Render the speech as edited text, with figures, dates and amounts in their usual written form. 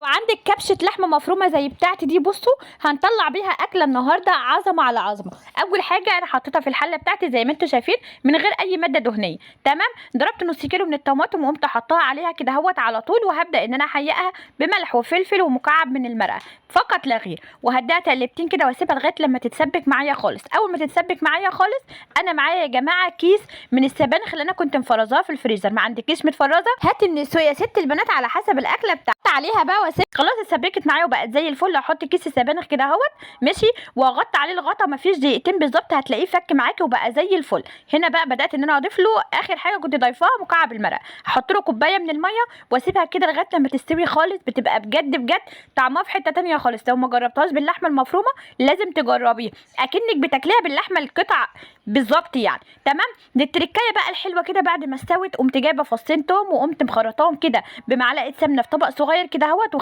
وعندك كبشة لحمه مفرومه زي بتاعتي دي، بصوا هنطلع بيها اكله النهارده عظمه على عظمه. اول حاجة انا حطيتها في الحلة بتاعتي زي ما انتم شايفين من غير اي مادة دهنية، تمام. ضربت نص كيلو من الطماطم وقمت حطاها عليها كده اهوت على طول، وهبدا ان انا احيقها بملح وفلفل ومكعب من المرقه فقط لا غير، وهديها تقلبتين كده واسيبها لغاية لما تتسبك معايا خالص. اول ما تتسبك معايا خالص، انا معايا يا جماعة كيس من السبانخ اللي انا كنت مفرزاها في الفريزر. ما عندكيش متفرزه هاتي من السوق يا ست البنات على حسب الاكلة بتاعتك عليها بقى. واسيب خلاص اتسبكت معايا وبقت زي الفل. احط كيس السبانخ كده اهوت ماشي، واغطي عليه الغطا مفيش دقيقتين بالظبط هتلاقيه فك معاكي وبقى زي الفل. هنا بقى بدات ان انا اضيف له اخر حاجة كنت ضايفاها مكعب المرق، احط له كوباية من المية واسيبها كده لغاية لما تستوي خالص. بتبقى بجد بجد طعمها في حتة تانية خالص. لو ما جربتهاش باللحمه المفرومه لازم تجربيها، اكنك بتاكليها باللحمه القطع بالظبط يعني، تمام. للتركايه بقى الحلوة كده بعد ما استوت، قمت جايبه فصين توم وقمت مخرطاهم كده بمعلقه سمنه في طبق صغير كده اهوت،